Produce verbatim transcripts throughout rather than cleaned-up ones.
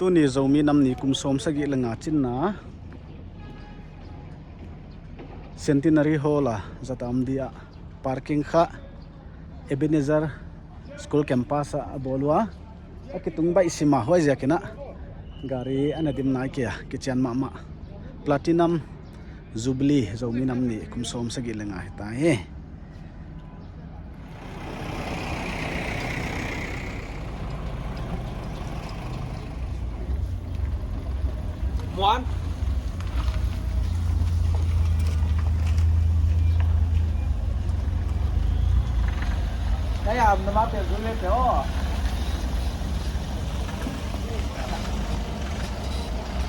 Tuni Zomi namni kum som sagi le nga chinna Centenary Hall a zata amdia parking kha Ebenezer School campus a bolua akitung bai sima hoi jakina gari ana dim nai kia kichian mama Platinum Jubilee Zomi namni kum som sagi le nga hita he. One. Kaya, ang naman, pero gulit, oh.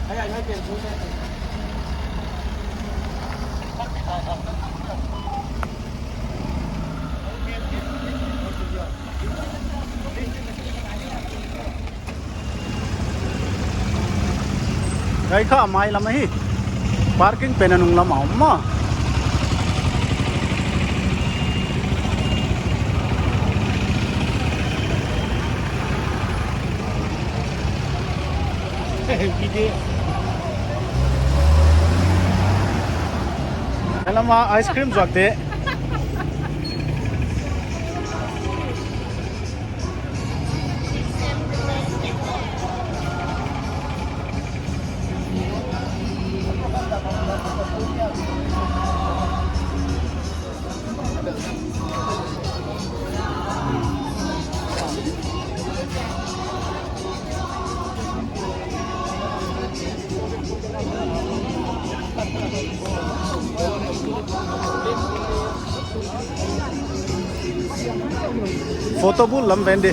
Kaya, nga, pero gulit, eh. Gai kha mai lam hi. Parking pen anung lam a um ma. Helama ice cream juak te. Photo bul lam vende.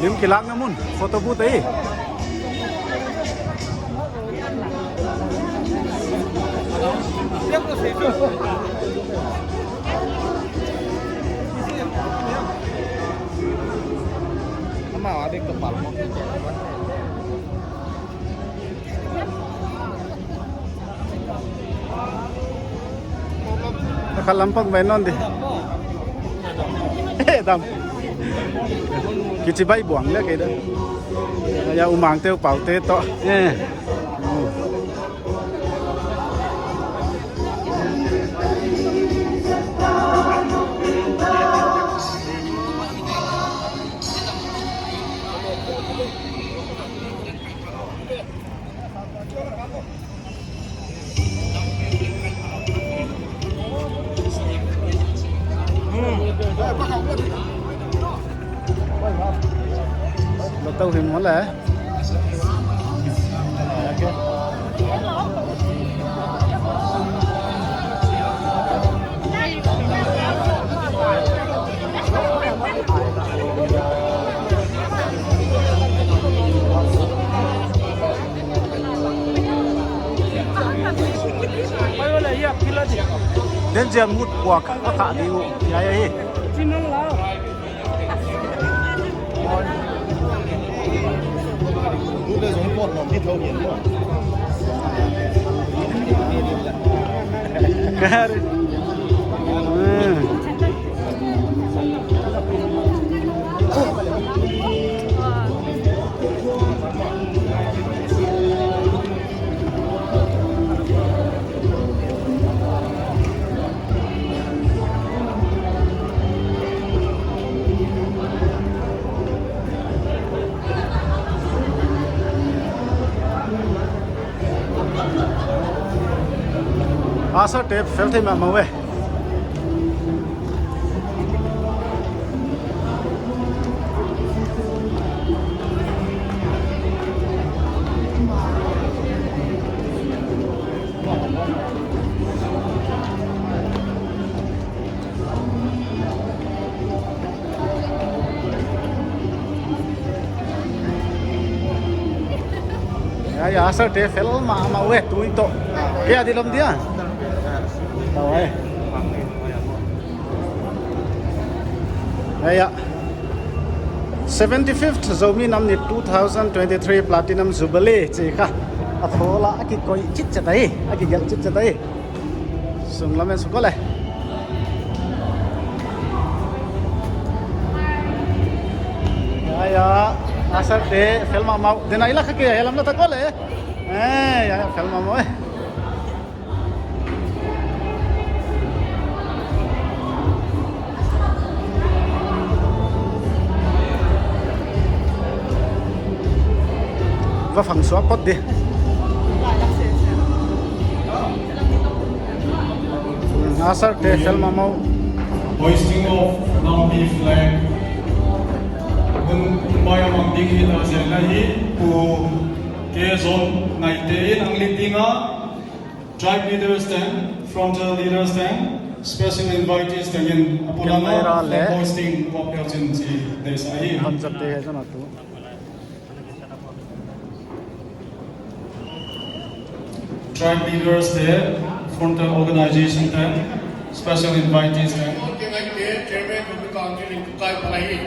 Lim kilak na mun, photo booth ai. Ama adik kepal mo. Khalam pang bai non di. Eh, dam. Kichi bai buang le ke da. Ya umang te pau te to. Eh. Lo tau him mo le. Den jia mut kua ka ka ka ni u. Ya ya hi. Kare. Hmm. Asa tape fel thei ma ma we. Ya, ya, asa tape fel ma ma we tui to. Kaya di lom dia. Tawai. Ya, ya. Seventy-fifth Zomi Namni two thousand twenty-three Platinum Jubilee chi kha. A thola aki koi chit chatai, aki gel chit chatai. Sung lamen sukole. Ya, asar te, film mau. Dena ila kake, film na takole. Eh, ya, film mau, eh. Va fang suak kot di. Asar te film mau. Hoisting of Nongbi flag. Hun bai amang ding hi ta zen la hi. Pu Ke Zon ngai te in ang lit ding a. Tribe leaders ten, frontier leaders ten, special invitees ten in apulanga. Camera le. Flag hoisting of Elchin si desa hi. Panjab te he zona tu. Tribe leaders te, frontier organization ten, special invitees ten. Chairman of the council in Kukai Palai.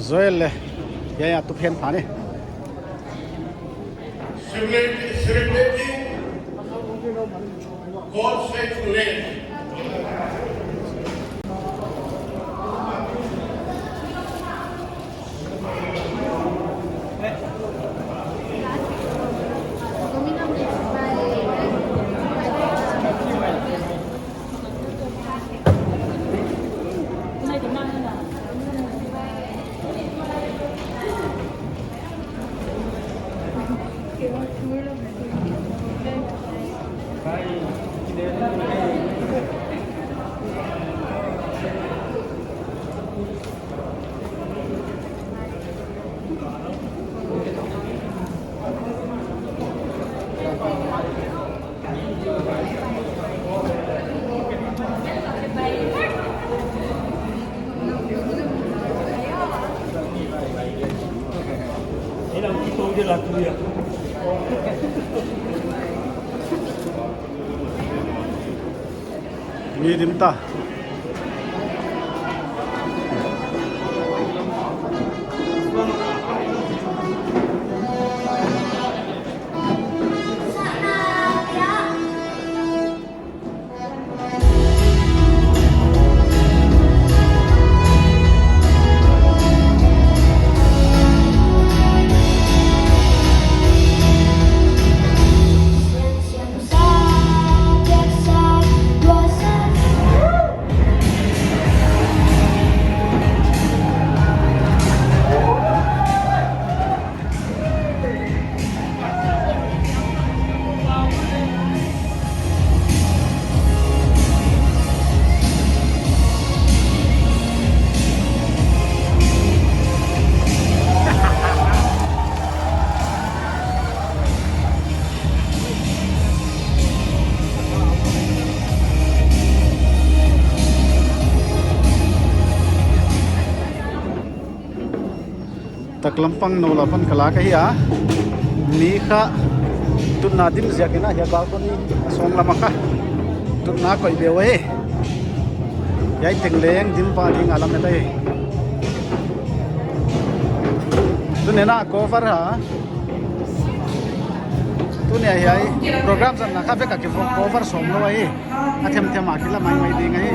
Joel le, ya ya tu phen phane. Celebrating God save the land. Mi dim ta. Lampang no lapan kala ka hi a. Ni kha tunna dim ziak ina hi a balcony a song lama kha. Tunna koi be wai. Yai teng leng dim pa ding alam e tai. Tuni na cover ha. Tuni a hi ai program zan na kha bek a ki cover som lo ai. A them them a ki la mai mai ding ai.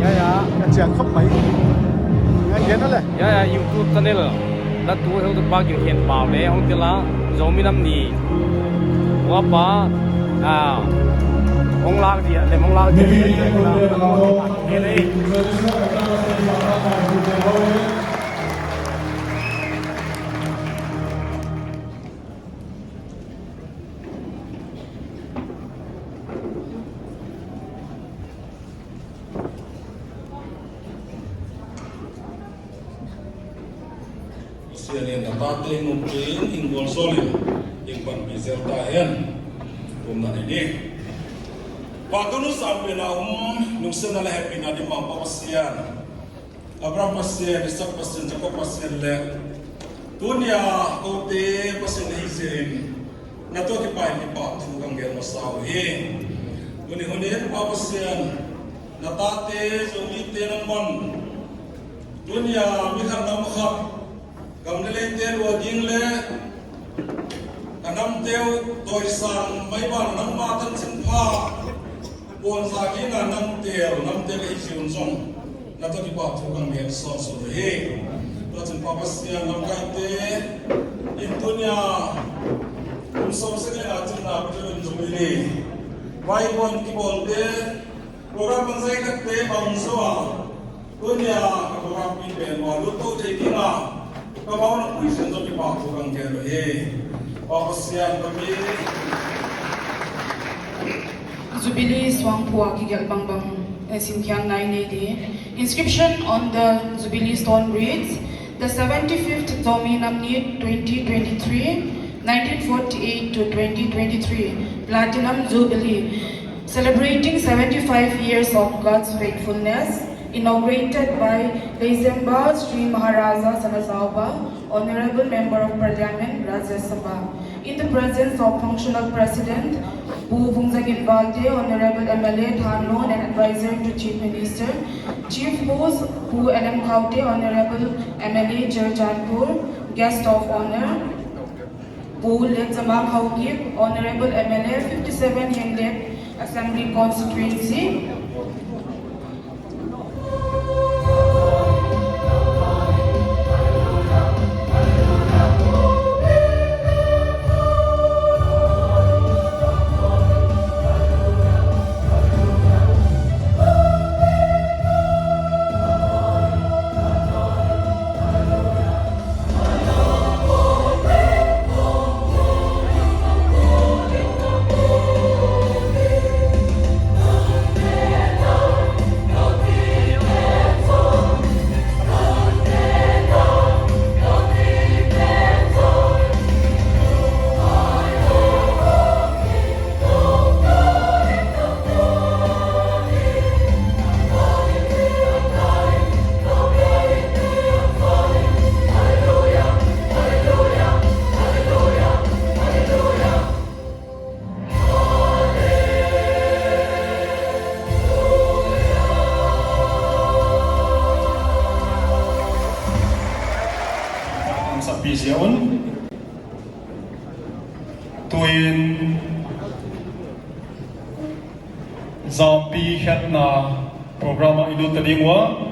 Ya, ya. Ka chiang khop mai. Ngai gen le. Ya, ya, YouTube channel. La tu heu tu pa kin khen pau le hong tila. Zomi nam ni. Wa pa. Ah. Hong lak dia, le hong lak dia. Hele. Sianin a tate nung pin, ing bol solin, ing pan pi zel ta hen. Kum na ni ni. Pa tunu sam pin a um, nung sen na le happy na di ma pa sian. Abraham Pasian, Isak Pasian, Jakob Pasian le tunia kote Pasian hi sin. Na to ki pai ki pa thu kang gel masau hi. Tuni huni pa Pasian. Na tate Zomi te nang man. Tunia mi khan nam khat. Kam le le te lo ding le. Ka nam teu toi sang mai ban nam ma tan chin pha. Pon sa ki na nam tel, nam tel hi jiun song. Na to ki pa thu kang men so so he. To chin pa Pasian nam kai te. In tunia. Sawmsek le nga chungna Pathian in zong i le. Vaibon kibawlte, program bangzai takte bang zo a, tunia ka program pi pen ma lut to thei ding a, ka mau na pui sen zong kipak thu kang gen lo hi. Pa Pasian ka mi. Jubilee suang phua kigel bangbang, eh, simkhiang nai nei di. Inscription on the Jubilee stone reads, "The seventy-fifth Zomi Namni twenty twenty-three, nineteen forty-eight to twenty twenty-three, Platinum Jubilee, celebrating seventy-five years of God's faithfulness, inaugurated by Leizemba Sri Maharaja Sanajaoba, Honorable Member of Parliament, Rajya Sabha." In the presence of Functional President, Pu Vungzagin Valte, Honorable M L A Thanlon and Advisor to Chief Minister, Chief Host, Pu L M Khaute, Honorable M L A Churachandpur, Guest of Honor, Pu Letjamang Haokip, Honorable M L A fifty-seven Henglep Assembly Constituency, Ang sapi siya un. Tuin zapi khat na programa ilu tading wa.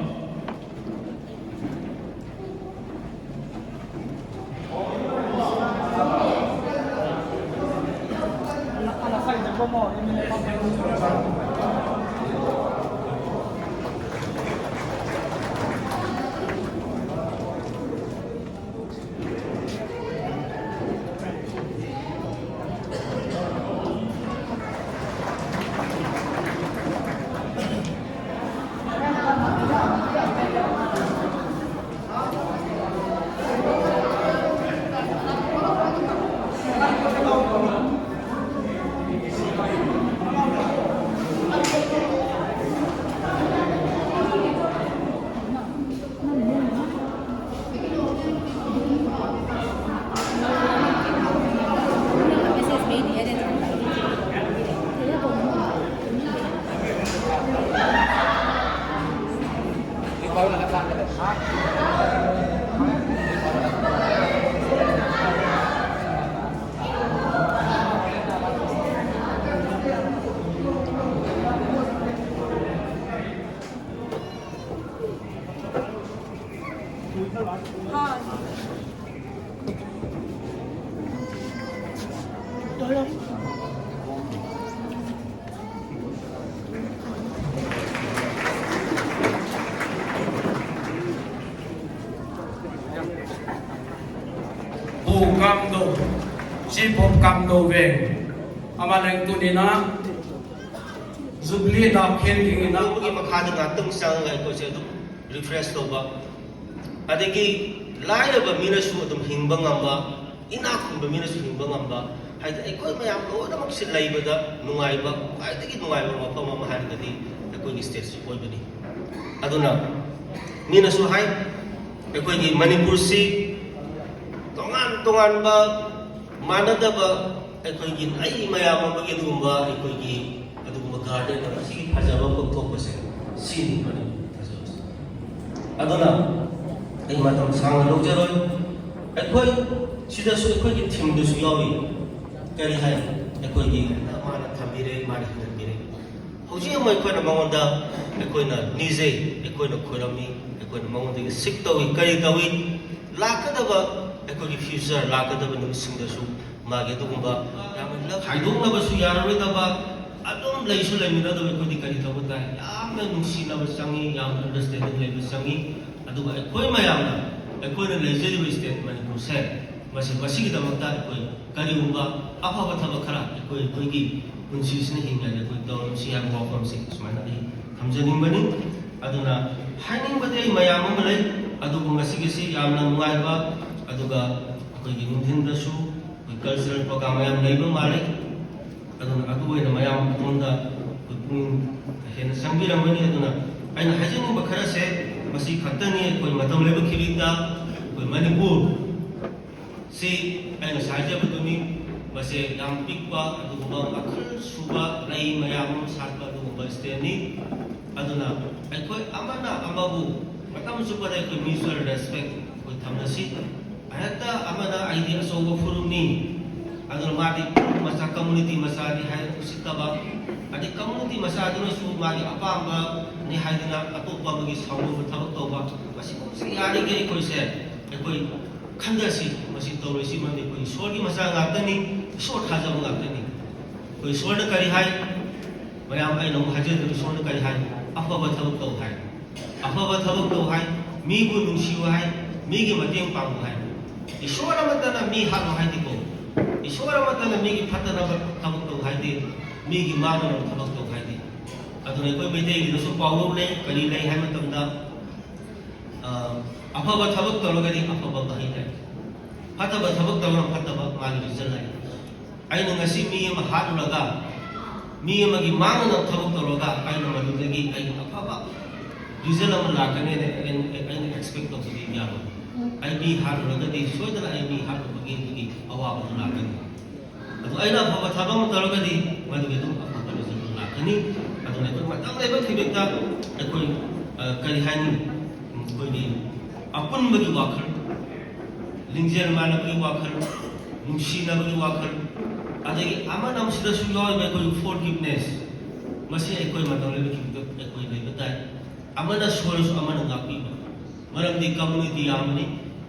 Pu Kamdo, Chief of Kamdo Wing, amaleng tunina Jubilee da khen dingina. ꯑꯗꯨꯒꯤ ꯃꯈꯥꯗ ꯉꯥꯛꯇꯪ ꯆꯪꯉꯒ ꯑꯩꯈꯣꯏꯁꯦ ꯑꯗꯨꯝ refresh ꯇꯧꯕ, ꯑꯗꯒꯤ ꯂꯥꯏꯔꯕ ꯃꯤꯅꯁꯨ ꯑꯗꯨꯝ ꯍꯤꯡꯕ ꯉꯝꯕ, ꯏꯅꯥꯛ ꯈꯨꯟꯕ ꯃꯤꯅꯁꯨ ꯍꯤꯡꯕ ꯉꯝꯕ, ꯍꯥꯏꯗꯤ ꯑꯩꯈꯣꯏ ꯃꯌꯥꯝ ꯂꯣꯏꯅꯃꯛꯁꯦ ꯂꯩꯕꯗ ꯅꯨꯡꯉꯥꯏꯕ, ꯈ꯭ꯋꯥꯏꯗꯒꯤ ꯅꯨꯡꯉꯥꯏꯕ ꯃꯐꯝ ꯑꯃ ꯍꯥꯏꯔꯒꯗꯤ ꯑꯩꯈꯣꯏꯒꯤ stateꯁꯤ ꯑꯣꯏꯕꯅꯤ꯫ ꯑꯗꯨꯅ ꯃꯤꯅꯁꯨ ꯍꯥꯏ, ꯑꯩꯈꯣꯏꯒꯤ ꯃꯅꯤꯄꯨꯔꯁꯤ ꯇꯣꯉꯥꯟ ꯇꯣꯉꯥꯟꯕ, ꯃꯥꯟꯅꯗꯕ ꯑꯩꯈꯣꯏꯒꯤ ꯂꯩ ꯃꯌꯥꯝ ꯑꯃꯒꯤ ꯑꯗꯨꯒꯨꯝꯕ ꯑꯩꯈꯣꯏꯒꯤ ꯑꯗꯨꯒꯨꯝꯕ garden ꯑꯃ, ꯁꯤꯒꯤ ꯐꯖꯕ ꯄꯣꯛꯊꯣꯛꯄꯁꯦ, ꯁꯤꯅꯤ ꯃꯅꯤꯄꯨꯔ ꯐꯖꯕꯁꯦ꯫ ꯑꯗꯨꯅ ꯑꯩ ꯃꯇꯝ ꯁꯥꯡꯅ ꯂꯧꯖꯔꯣꯏ꯫ ꯑꯩꯈꯣꯏ ꯁꯤꯗꯁꯨ ꯑꯩꯈꯣꯏꯒꯤ themeꯗꯁꯨ ꯌꯥꯎꯔꯤ꯫ ꯀꯔꯤ ꯍꯥꯏ? ꯑꯩꯈꯣꯏꯒꯤ ꯃꯥꯅ ꯊꯝꯕꯤꯔꯦ, ꯃꯥꯅ ꯍꯤꯡꯍꯟꯕꯤꯔꯦ꯫ ꯍꯧꯖꯤꯛ ꯑꯃꯨꯛ ꯑꯩꯈꯣꯏꯅ ꯃꯉꯣꯟꯗ ꯑꯩꯈꯣꯏꯅ ꯅꯤꯖꯩ, ꯑꯩꯈꯣꯏꯅ ꯈꯣꯏꯔꯝꯃꯤ, ꯑꯩꯈꯣꯏꯅ ꯃꯉꯣꯟꯗꯒꯤ seek ꯇꯧꯏ꯫ ꯀꯔꯤ ꯇꯧꯏ? ꯂꯥꯛꯀꯗꯕ ꯑꯩꯈꯣꯏꯒꯤ future, ꯂꯥꯛꯀꯗꯕ ꯅꯨꯃꯤꯠꯁꯤꯡꯗꯁꯨ ꯃꯥꯒꯤ ꯑꯗꯨꯒꯨꯝꯕ ꯌꯥꯝꯅ ꯈꯥꯏꯗꯣꯛꯅꯕꯁꯨ ꯌꯥꯔꯔꯣꯏꯗꯕ, ꯑꯗꯨꯝ ꯂꯩꯁꯨ ꯂꯩꯃꯤꯟꯅꯗꯕ ꯑꯩꯈꯣꯏꯗꯤ ꯀꯔꯤ ꯇꯧꯕ ꯇꯥꯏ? ꯌꯥꯝꯅ ꯅꯨꯡꯁꯤꯅꯕ ꯆꯪꯉꯤ, ꯌꯥꯝꯅ understanding ꯂꯩꯕ ꯆꯪꯉꯤ꯫ ꯑꯗꯨꯒ ꯑꯩꯈꯣꯏ ꯃꯌꯥꯝꯅ, ꯑꯩꯈꯣꯏꯅ ꯂꯩꯖꯔꯤꯕ state ꯃꯅꯤꯄꯨꯔꯁꯦ, ꯃꯁꯤ, ꯃꯁꯤꯒꯤꯗꯃꯛꯇ ꯑꯩꯈꯣꯏ ꯀꯔꯤꯒꯨꯝꯕ ꯑꯐꯕ ꯊꯕꯛ ꯈꯔ ꯑꯩꯈꯣꯏ, ꯑꯩꯈꯣꯏꯒꯤ ꯄꯨꯟꯁꯤꯁꯤꯅ ꯍꯤꯡꯉꯤꯉꯩꯗ ꯑꯩꯈꯣꯏ ꯇꯧꯔꯝꯁꯤ ꯍꯥꯏꯕ ꯋꯥꯐꯝꯁꯤ ꯁꯨꯃꯥꯏꯅ ꯑꯩ ꯊꯝꯖꯅꯤꯡꯕꯅꯤ꯫ ꯑꯗꯨꯅ ꯍꯥꯏꯅꯤꯡꯕꯗꯤ ꯑꯩ ꯃꯌꯥꯝ ꯑꯃ ꯂꯩ, ꯑꯗꯨꯕꯨ ꯉꯁꯤꯒꯤꯁꯤ ꯌꯥꯝꯅ ꯅꯨꯡꯉꯥꯏꯕ, ꯑꯗꯨꯒ ꯑꯩꯈꯣꯏꯒꯤ ꯅꯨꯡꯊꯤꯟꯗꯁꯨ ꯑꯩꯈꯣꯏ cultural program ꯃꯌꯥꯝ ꯂꯩꯕ ꯃꯥꯜꯂꯤ꯫ ꯑꯗꯨꯅ ꯑꯗꯨ ꯑꯣꯏꯅ ꯃꯌꯥꯝ ꯃꯇꯨꯡꯗ ꯑꯩꯈꯣꯏ ꯄꯨꯛꯅꯤꯡ ꯍꯦꯟꯅ ꯆꯪꯕꯤꯔꯝꯒꯅꯤ꯫ ꯑꯗꯨꯅ ꯑꯩꯅ ꯍꯥꯏꯖꯅꯤꯡꯕ ꯈꯔꯁꯦ ꯃꯁꯤ ꯈꯛꯇꯅꯤ꯫ ꯑꯩꯈꯣꯏ ꯃꯇꯝ ꯂꯩꯕ ꯈꯤꯕꯤꯛꯇ ꯑꯩꯈꯣꯏ ꯃꯅꯤꯄꯨꯔ ꯁꯤ ꯑꯩ ꯉꯁꯥꯏ ꯍꯥꯏꯖꯕꯗꯨꯅꯤ, ꯃꯁꯦ ꯌꯥꯝ ꯄꯤꯛꯄ ꯑꯗꯨꯒꯨꯝꯕ ꯃꯈꯜ ꯁꯨꯕ ꯂꯩ ꯃꯌꯥꯝ ꯑꯃ ꯁꯥꯠꯄ ꯑꯗꯨꯒꯨꯝꯕ stateꯅꯤ꯫ ꯑꯗꯨꯅ ꯑꯩꯈꯣꯏ ꯑꯃꯅ ꯑꯃꯕꯨ ꯃꯇꯝ ꯆꯨꯞꯄꯗ ꯑꯩꯈꯣꯏ mutual respect ꯑꯩꯈꯣꯏ ꯊꯝꯅꯁꯤ꯫ ꯍꯦꯛꯇ ꯑꯃꯅ "ꯑꯩꯗꯤ ꯑꯆꯧꯕ ꯐꯨꯔꯨꯞꯅꯤ", ꯑꯗꯨꯅ ꯃꯥꯗꯤ ꯐꯨꯔꯨꯞ ꯃꯆꯥ, community ꯃꯆꯥꯅꯤ ꯍꯥꯏꯅ ꯎꯁꯤꯠꯇꯕ, ꯑꯗꯩ community ꯃꯆꯥꯗꯨꯅꯁꯨ ꯃꯥꯒꯤ ꯑꯄꯥꯝꯕꯅꯤ ꯍꯥꯏꯗꯅ ꯑꯇꯣꯞꯄ ꯑꯃꯒꯤ ꯁꯥꯎꯅꯕ ꯊꯕꯛ ꯇꯧꯕ, ꯃꯁꯤꯒꯨꯝꯕꯁꯤ ꯌꯥꯔꯤꯈꯩ ꯑꯩꯈꯣꯏꯁꯦ ꯑꯩꯈꯣꯏ ꯈꯟꯊꯁꯤ꯫ ꯃꯁꯤ ꯇꯧꯔꯣꯏꯁꯤ, ꯃꯔꯝꯗꯤ ꯑꯩꯈꯣꯏ ꯏꯁꯣꯔꯒꯤ ꯃꯆꯥ ꯉꯥꯛꯇꯅꯤ, ꯏꯁꯣꯔ ꯊꯥꯖꯕ ꯉꯥꯛꯇꯅꯤ꯫ ꯑꯩꯈꯣꯏ ꯏꯁꯣꯔꯅ ꯀꯔꯤ ꯍꯥꯏ? ꯃꯌꯥꯝ ꯑꯩꯅ ꯑꯃꯨꯛ ꯍꯥꯏꯖꯗ꯭ꯔꯦ, ꯏꯁꯣꯔꯅ ꯀꯔꯤ ꯍꯥꯏ? "ꯑꯐꯕ ꯊꯕꯛ ꯇꯧ" ꯍꯥꯏ꯫ "ꯑꯐꯕ ꯊꯕꯛ ꯇꯧ" ꯍꯥꯏ, "ꯃꯤꯕꯨ ꯅꯨꯡꯁꯤꯌꯨ" ꯍꯥꯏ, "ꯃꯤꯒꯤ ꯃꯇꯦꯡ ꯄꯥꯡꯉꯨ" ꯍꯥꯏ꯫ ꯏꯁꯣꯔ ꯑꯃꯠꯇꯅ ꯃꯤ ꯍꯥꯠꯂꯨ ꯍꯥꯏꯗꯦꯀꯣ꯫ ꯏꯁꯣꯔ ꯑꯃꯠꯇꯅ ꯃꯤꯒꯤ ꯐꯠꯇꯅꯕ ꯊꯕꯛ ꯇꯧ ꯍꯥꯏꯗꯦ, ꯃꯤꯒꯤ ꯃꯥꯡꯅꯅꯕ ꯊꯕꯛ ꯇꯧ ꯍꯥꯏꯗꯦ꯫ ꯑꯗꯨꯅ ꯑꯩꯈꯣꯏ ꯃꯩꯇꯩꯒꯤꯗꯁꯨ ꯄꯥꯎꯔꯧ ꯂꯩ, ꯀꯔꯤ ꯂꯩ ꯍꯥꯏꯕ ꯃꯇꯝꯗ, ꯑ, "ꯑꯐꯕ ꯊꯕꯛ ꯇꯧꯔꯒꯗꯤ ꯑꯐꯕ ꯃꯍꯩ ꯂꯥꯛꯏ, ꯐꯠꯇꯕ ꯊꯕꯛ ꯇꯧꯔꯒ ꯐꯠꯇꯕ ꯃꯥꯒꯤ result ꯂꯥꯛꯏ"꯫ ꯑꯩꯅ ꯉꯁꯤ ꯃꯤ ꯑꯃ ꯍꯥꯠꯂꯨꯔꯒ, ꯃꯤ ꯑꯃꯒꯤ ꯃꯥꯡꯅꯅꯕ ꯊꯕꯛ ꯇꯧꯔꯒ, ꯑꯩꯅ ꯃꯗꯨꯗꯒꯤ ꯑꯩ ꯑꯐꯕ result ꯑꯃ ꯂꯥꯛꯀꯅꯤ ꯍꯥꯏꯅ ꯑꯩꯅ, ꯑꯩꯅ expect ꯇꯧꯕꯗꯤ ꯌꯥꯔꯣꯏ꯫ ꯑꯩ ꯃꯤ ꯍꯥꯠꯂꯨꯔꯒꯗꯤ ꯁꯣꯏꯗꯅ ꯑꯩ ꯃꯤ ꯍꯥꯠꯂꯨꯕꯒꯤ ꯑꯗꯨꯒꯤ ꯑꯋꯥꯕꯗꯨ ꯂꯥꯛꯀꯅꯤ꯫ ꯑꯗꯨ ꯑꯩꯅ ꯑꯐꯕ ꯊꯕꯛ ꯑꯃ ꯇꯧꯔꯒꯗꯤ ꯃꯗꯨꯒꯤ ꯑꯗꯨꯝ ꯑꯐꯕ result ꯂꯥꯛꯀꯅꯤ꯫ ꯑꯗꯨꯅ ꯑꯩꯈꯣꯏ ꯃꯇꯝ ꯂꯩꯕ ꯈꯤꯕꯤꯛꯇ ꯑꯩꯈꯣꯏ, ꯑ, ꯀꯔꯤ ꯍꯥꯏꯅꯤ, ꯑꯩꯈꯣꯏꯒꯤ ꯑꯄꯨꯟꯕꯒꯤ ꯋꯥꯈꯜ, ꯂꯤꯡꯖꯦꯜ ꯃꯥꯟꯅꯕꯒꯤ ꯋꯥꯈꯜ, ꯅꯨꯡꯁꯤꯅꯕꯒꯤ ꯋꯥꯈꯜ, ꯑꯗꯒꯤ ꯑꯃꯅ ꯑꯃꯁꯤꯗꯁꯨ ꯌꯥꯎꯔꯤꯕ ꯑꯩꯈꯣꯏ forgiveness, ꯃꯁꯤ ꯑꯩꯈꯣꯏ ꯃꯇꯝ ꯂꯩꯕ ꯈꯤꯕꯤꯛꯇ ꯑꯩꯈꯣꯏ ꯂꯩꯕ ꯇꯥꯏ꯫ ꯑꯃꯅ ꯁꯣꯏꯔꯁꯨ ꯑꯃꯅ ꯉꯥꯛꯄꯤꯕ, ꯃꯔꯝꯗꯤ community ꯌꯥꯝꯕꯅꯤ꯫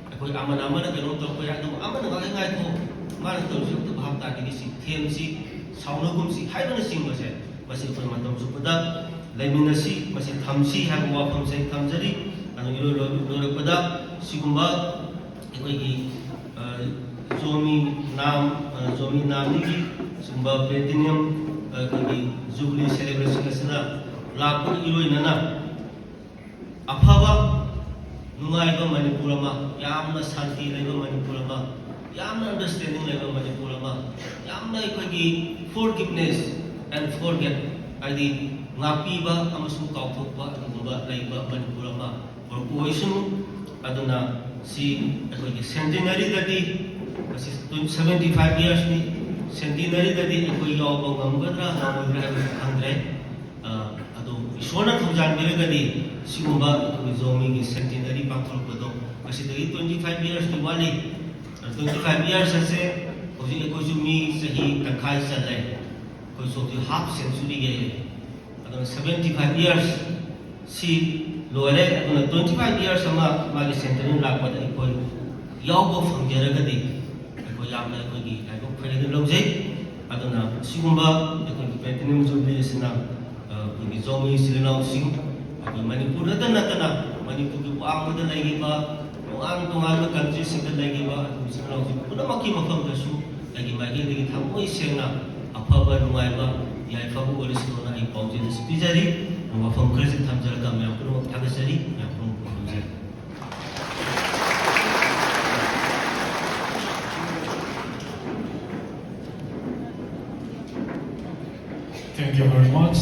ꯑꯩꯈꯣꯏ ꯑꯃꯅ ꯑꯃꯅ ꯀꯩꯅꯣ ꯇꯧꯔꯛꯄ ꯌꯥꯏ, ꯑꯗꯨꯕꯨ ꯑꯃꯅ "ꯉꯥꯏ ꯉꯥꯏꯈꯣ, ꯃꯥꯅ ꯇꯧꯔꯤꯁꯤ ꯑꯝꯇ ꯚꯥꯞ ꯇꯥꯗꯦ" ꯁꯤ ꯊꯦꯝꯁꯤ, ꯁꯥꯎꯅꯒꯨꯝꯁꯤ ꯍꯥꯏꯕꯅꯆꯤꯡꯕꯁꯦ, ꯃꯁꯤ ꯑꯩꯈꯣꯏ ꯃꯇꯝ ꯆꯨꯞꯄꯗ ꯂꯩꯃꯤꯟꯅꯁꯤ, ꯃꯁꯤ ꯊꯝꯁꯤ ꯍꯥꯏꯕ ꯋꯥꯐꯝꯁꯦ ꯑꯩ ꯊꯝꯖꯔꯤ꯫ ꯑꯗꯨ ꯏꯔꯣꯏ ꯂꯣꯏ-, ꯂꯣꯏꯔꯛꯄꯗ ꯁꯤꯒꯨꯝꯕ ꯑꯩꯈꯣꯏꯒꯤ, ꯑ, ꯖꯣꯃꯤ ꯅꯥꯝ, ꯑ, ꯖꯣꯃꯤ ꯅꯥꯝꯅꯤꯒꯤ ꯁꯤꯒꯨꯝꯕ platinum, ꯑ, ꯑꯩꯈꯣꯏꯒꯤ jubilee celebration ꯑꯁꯤꯅ ꯂꯥꯛꯄꯒ ꯏꯔꯣꯏꯅꯅ ꯑꯐꯕ, ꯅꯨꯡꯉꯥꯏꯕ ꯃꯅꯤꯄꯨꯔ ꯑꯃ, ꯌꯥꯝꯅ ꯁꯥꯟꯇꯤ ꯂꯩꯕ ꯃꯅꯤꯄꯨꯔ ꯑꯃ, ꯌꯥꯝꯅ understanding ꯂꯩꯕ ꯃꯅꯤꯄꯨꯔ ꯑꯃ, ꯌꯥꯝꯅ ꯑꯩꯈꯣꯏꯒꯤ forgiveness and forget, ꯍꯥꯏꯗꯤ ꯉꯥꯛꯄꯤꯕ ꯑꯃꯁꯨꯡ ꯀꯥꯎꯊꯣꯛꯄ ꯑꯗꯨꯒꯨꯝꯕ ꯂꯩꯕ ꯃꯅꯤꯄꯨꯔ ꯑꯃ ꯑꯣꯏꯁꯅꯨ꯫ ꯑꯗꯨꯅ ꯁꯤ ꯑꯩꯈꯣꯏꯒꯤ centenaryꯗꯗꯤ, ꯃꯁꯤ seventy five yearsꯅꯤ, centenaryꯗꯗꯤ ꯑꯩꯈꯣꯏ ꯌꯥꯎꯕ ꯉꯝꯒꯗ꯭ꯔꯥ ꯉꯝꯃꯣꯏꯗ꯭ꯔꯥ ꯍꯥꯏꯕꯁꯤ ꯈꯪꯗ꯭ꯔꯦ꯫ ꯑ, ꯑꯗꯣ ꯏꯁꯣꯔ ꯏꯁꯣꯔꯅ ꯊꯧꯖꯥꯟꯕꯤꯔꯒꯗꯤ ꯁꯤꯒꯨꯝꯕ ꯑꯩꯈꯣꯏꯒꯤ ꯖꯣꯃꯤꯒꯤ centenary ꯄꯥꯡꯊꯣꯔꯛꯄꯗꯣ ꯃꯁꯤꯗꯒꯤ twenty five yearsꯇꯤ ꯋꯥꯠꯂꯤ꯫ Twenty five years ꯑꯁꯦ ꯍꯧꯖꯤꯛ ꯑꯩꯈꯣꯏꯁꯨ ꯃꯤ ꯆꯍꯤ ꯇꯪꯈꯥꯏ ꯆꯜꯂꯦ꯫ ꯑꯩꯈꯣꯏꯁꯨ ꯍꯧꯖꯤꯛ half century ꯌꯩꯔꯦ꯫ ꯑꯗꯨꯅ seventy five years ꯁꯤ ꯂꯣꯏꯔꯦ꯫ ꯑꯗꯨꯅ twenty five years ꯑꯃ ꯃꯥꯒꯤ centenary ꯂꯥꯛꯄꯗ ꯑꯩꯈꯣꯏ ꯌꯥꯎꯕ ꯐꯪꯖꯔꯒꯗꯤ ꯑꯩꯈꯣꯏ ꯌꯥꯝꯅ ꯑꯩꯈꯣꯏꯒꯤ ꯂꯥꯏꯕꯛ ꯐꯩ ꯍꯥꯏꯅ ꯂꯧꯖꯩ꯫ ꯑꯗꯨꯅ ꯁꯤꯒꯨꯝꯕ ꯑꯩꯈꯣꯏꯒꯤ Platinum Jubilee ꯑꯁꯤꯅ, ꯑ, ꯑꯩꯈꯣꯏꯒꯤ ꯖꯣꯃꯤ ꯏꯆꯤꯜ ꯏꯅꯥꯎꯁꯤꯡ, ꯑꯩꯈꯣꯏ ꯃꯅꯤꯄꯨꯔꯗꯇ ꯅꯠꯇꯅ ꯃꯅꯤꯄꯨꯔꯒꯤ ꯋꯥꯡꯃꯗ ꯂꯩꯔꯤꯕ ꯇꯣꯉꯥꯟ ꯇꯣꯉꯥꯟꯕ countryꯁꯤꯡꯗ ꯂꯩꯔꯤꯕ ꯑꯩꯈꯣꯏ ꯏꯆꯤꯜ ꯏꯅꯥꯎꯁꯤꯡ ꯄꯨꯝꯅꯃꯛꯀꯤ ꯃꯐꯝꯗꯁꯨ ꯑꯩꯒꯤ ꯃꯥꯏꯀꯩꯗꯒꯤ ꯊꯃꯣꯏ ꯁꯦꯡꯅ ꯑꯐꯕ ꯅꯨꯡꯉꯥꯏꯕ ꯌꯥꯏꯐꯕ ꯑꯣꯏꯔꯁꯅꯨꯅ ꯑꯩ ꯄꯥꯎꯖꯦꯜ ꯑꯁꯤ ꯄꯤꯖꯔꯤ꯫ ꯋꯥꯐꯝ ꯈꯔꯁꯤ ꯊꯝꯖꯔꯒ ꯃꯌꯥꯝ ꯄꯨꯝꯅꯃꯛ ꯊꯥꯒꯠꯆꯔꯤ꯫ ꯃꯌꯥꯝ ꯄꯨꯝꯅꯃꯛ ꯈꯨꯔꯨꯝꯖꯔꯤ꯫ Thank you very much.